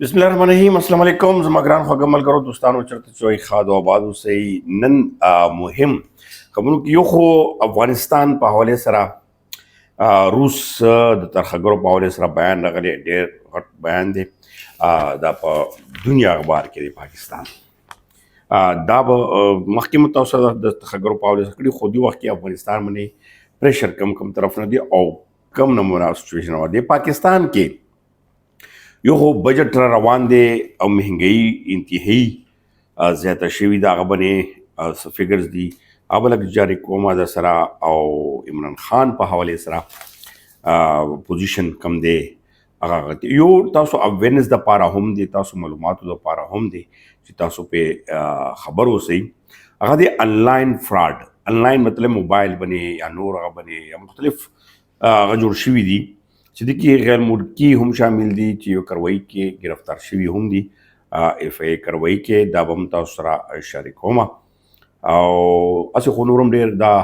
بسم الله الرحمن الرحیم. السلام علیکم زما ګران خوږه ملګرو، دوستانو، چرته چې وای ښاد او آباد اوسئ. نن مهم خبرو کې یو خو افغانستان په حواله سره روس د ترخګرو په حواله سره بیان راغلی، ډېر غټ بیان دی. دا په دنیا اخبار کې دی. پاکستان دا به مخکې متوسط د ترخګرو په حواله سره کړي، خو دی وخت کې افغانستان باندې پریشر کم کم طرف نه دی او کم نمونه سچویشن و دی. پاکستان کې یو خو بجټ را روان دی او مهنګي انتهایی زیاته شوې ده. هغه باندې څه فګرز دي، هغه به لږ جاري کومه د سره او عمران خان په حواله سره پوزیشن کم دی. هغه یو تاسو اویرنس د پاره هم دی، تاسو معلوماتو د پاره هم دی چې تاسو په خبر اوسئ. هغه دی انلاین فراډ. انلاین مطلب موبایل باندې یا نور هغه باندې یا مختلف هغه جوړ شوي دي چې د کې غیر ملکی هم شامل دي چې یو کروي کې گرفتار شوي هم دي، اف ای کروي کې. دا به هم تاسو سره شریکوم او هسې خو نور هم ډېر دا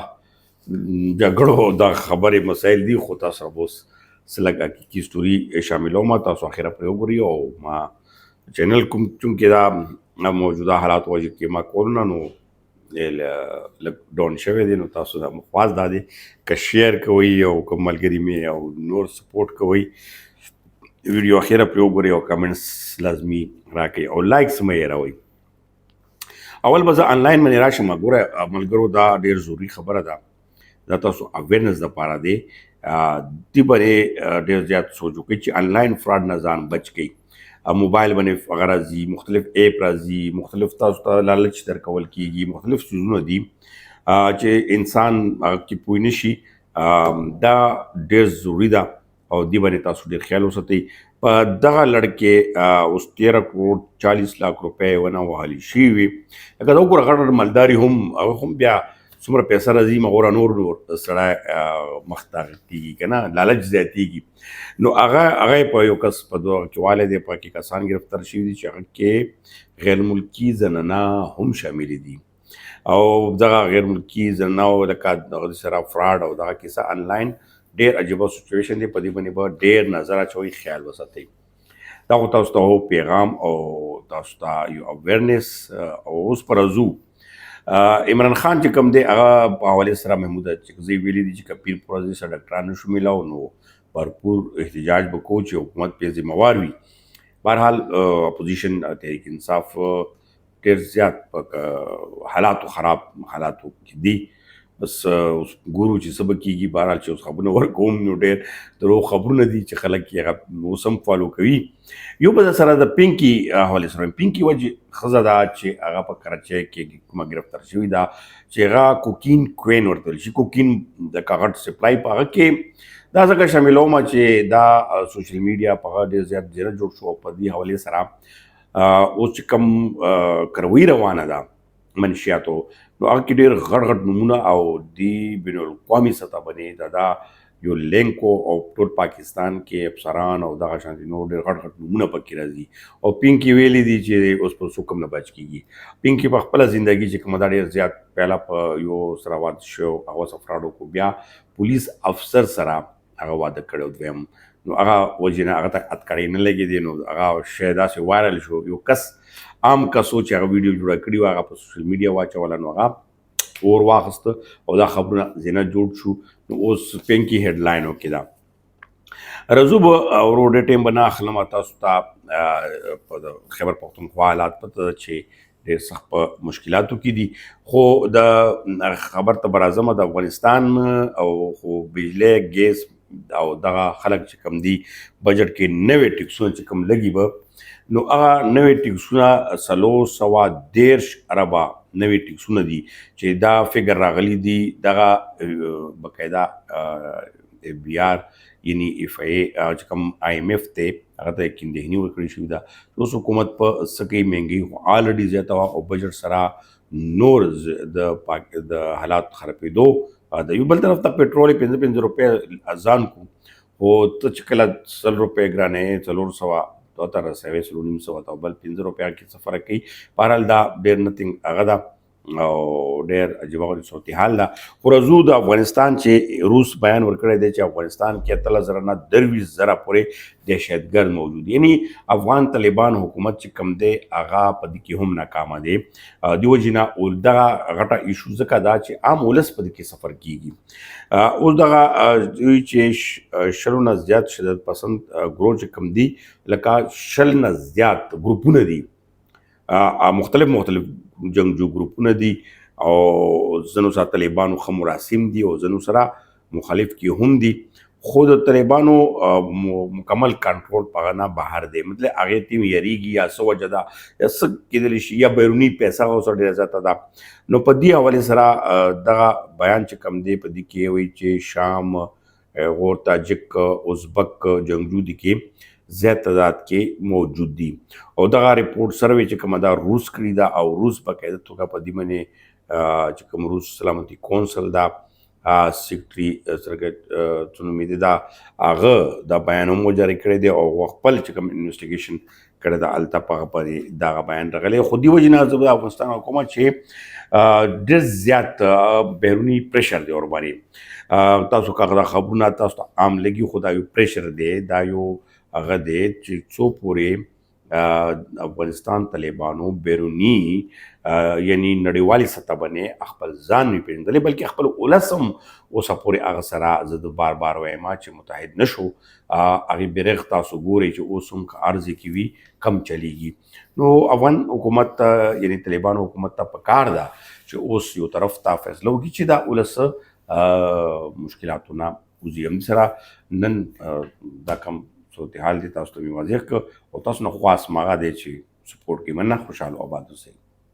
جګړو دا خبرې مسایل دي، خو تاسو سره به اوس څه لږ حقیقي سټوري شاملوم. تاسو اخره پرې وګورئ. او ما چینل کوم چونکې دا موجوده حالات وجه کې ما کول نه، نو لږ ډاون شوی دی. نو تاسو دا مخواز دا دی که شیر کوئ او که ملګري مې او نور سپورټ کوئ، ویډیو اخیره پرې وګورئ او کمنټس لازمي راکړئ او لایکس مه هېروئ. اول به زه انلاین باندې راشم. ګوره ملګرو، دا ډېر ضروري خبره ده، دا تاسو اویرنس دپاره دی. دې باندې ډېر زیات سوچ وکړئ چې انلاین فراډ نه ځان بچ کړئ. موبایل باندې هغه راځي، مختلف اپ راځي، مختلف تاسو ته لالچ درکول کیږي، مختلف څیزونه دي چې انسان هغه کې پوه نه شي. دا ډېر ضروري ده او دې باندې تاسو ډېر خیال وساتئ. په دغه لړ کې اوس 13 کروڑ 40 لاک روپۍ ونه وهلې شوي وي. لکه دا وګوره، غټ مالداري هم هغه هم بیا څومره پیسې راځي، مغوره نور نور سړی مخ ته کیږي که نه، لالچ زیاتېږي. نو هغه په یو کس په دوه کې والی دی، پکې کسان ګرفتار شوي دي چې هغه کې غیر ملکي زنانه هم شاملې دي. او دغه غیر ملکي زنانه او لکه دغه سره فراډ او دغه کیسه انلاین ډېر عجیبه سچویشن دی. په دې باندې به ډېر نظر اچوئ، خیال وساتئ. دا خو تاسو ته پیغام او تاسو ته یو اویرنس. او اوس پر ځو عمران خان چې کوم دی، هغه په حواله سره محمود اچکزي ویلي دي چې که پیر پر ورځې سره ډاکټران نشو میلاو نو بھرپور احتجاج به کو چې حکومت پې ذمہوار وي. بهرحال اپوزیشن تحریک انصاف ډېر زیات په حالاتو، خراب حالاتو کې دي. بس اوس ګورو چې څه به کېږي. بهرحال چې اوس خبرونه ورکوم نو ډېر درو خبرونه دي چې خلک یې هغه اوس هم فالو کوي. یو به سره د پینکي حوالې سره، پینکي وجه ښځه ده چې هغه په کراچۍ کې کومه ګرفتار شوې ده چې هغه کوکین کوین ورته ویل شي، کوکین د کاغټ سپلای په هغه کې. دا ځکه شاملوم چې دا سوشل میډیا په هغه ډېر زیات زیره جوړ شو. او په دې حوالې سره اوس چې کوم کروي روانه ده منشیاتو، نو هغه کې ډېر غټ غټ نمونه او دی بین الاقوامي سطح باندې دا یو لینکو او ټول پاکستان کې افسران او دغه شان نور ډېر غټ غټ نمونه پکې راځي. او پینکي ویلي دي چې اوس په څوک هم نه بچ کېږي. پینکي په خپله زندګي چې کومه دا ډېر زیات پهله په یو سره واده شو، هغه سره فراډ وکړو، بیا پولیس افسر سره هغه واده کړی دویم، نو هغه وجې نه هغه ته اتکړې نه لګېدې. نو هغه شی داسې وایرل شو، یو کس عام کس و چې هغه ویډیو جوړه کړې وه، هغه په سوشل میډیا واچوله، نو هغه اور واخیسته او دا خبرونه زینه جوړ شو. نو اوس پینکي هډلاین کې ده. رضو به ورو ډېر ټایم به نه اخلم. تاسو ته په خیبر پښتونخوا حالات پته ده چې ډېر سخت په مشکلاتو کې دي، خو د خبر ته به راځم. د افغانستان او خو بجلی، ګیس او دغه خلک چې کوم دي، بجټ کې نوې ټیکسونه چې کوم لګي به، نو هغه نوې ټیکسونه 430 اربه نوې ټیکسونه دي چې دا فګر راغلي دي. دغه باقاعده اف بي آر یعنی اف ای چې کوم آی ایم ایف ته هغه ته یقین دهني ورکړی شوې ده. اوس حکومت په څه کوي؟ مهنګي خو آلریډي زیاته وه او بجټ سره نور د پاک د حالات خرابېدو. د یو بل طرف ته پټرول 5-5 روپۍ ارزان کو، خو ته چې کله 100 روپۍ ګرانې 400 دوه ته رسوې، 450 ته، بل 5 روپیا کې څه فرق کوي؟ بهرحال دا ډېر نتینګ هغه ده. او ډېر عجیبه غوندې صورتحال ده. خو راځو د افغانستان چې روس بیان ورکړی دی چې افغانستان کې 18,000 نه 23,000 پورې دهشتګرد موجود، یعنی افغان طالبان حکومت چې کم دی هغه په دې کې هم ناکامه دی. دی وجې نه او دغه غټه ایشو ځکه دا چې عام ولس په دې کې سفر کیږي. اوس دغه چې 20 نه زیات شدت پسند ګروه چې کم دي، لکه 20 نه زیات ګروپونه دي، مختلف مختلف جنگجو ګروپونه دي، او ځینو سره طالبانو ښه مراسم دي او ځینو سره مخالف کې هم دي، خو د طالبانو مکمل کنټرول په هغه نه بهر دی. مطلب هغې تیم یریږي یا څه وجه ده یا څه کېدلی شي یا بیروني پیسه ورسره ډېره زیاته ده. نو په دې حوالې سره دغه بیان چې کوم دی په دې کې وایي چې شام، غور، تاجک، ازبک جنگجو دي کې زیات تعداد کې موجود دي. او دغه رپورټ سروې چې کومه دا روس کړې ده، او روس باقاعده توګه په دې باندې چې کوم روس سلامتي کونسل دا سیکټري څرګه څه نومېدی دا هغه دا بیان هم جاري کړی دی، او خپل چې کوم انویسټیګیشن کړی دا هلته په هغه باندې دغه بیان راغلی. خو دې وجې نه زه د افغانستان حکومت چې ډېر زیات بیروني پریشر دی ورباندې. تاسو که دا خبرونه تاسو ته عام لګي، خو دا یو پریشر دی، دا یو هغه دی چې څو پورې افغانستان طالبانو بیروني یعنی نړیوالې سطح باندې خپل ځان نه پېژندلی، بلکې خپل ولس هم اوسه پورې هغه سره زه د بار بار وایم چې متحد نه شو. هغې بیرغ تاسو ګورئ چې اوس هم که عرض کې وي کم چلیږي. نو افغان حکومت ته یعنی طالبانو حکومت ته پکار ده چې اوس یو طرف ته فیصله وکړي چې دا ولس مشکلاتونه وځي. هم سره نن دا کم صورتحال دی تاسو ته مې واضح کړ، او تاسو نه خواست ماغه دی چې سپورټ کوي. مننه، خوشحال او آباد اوسئ.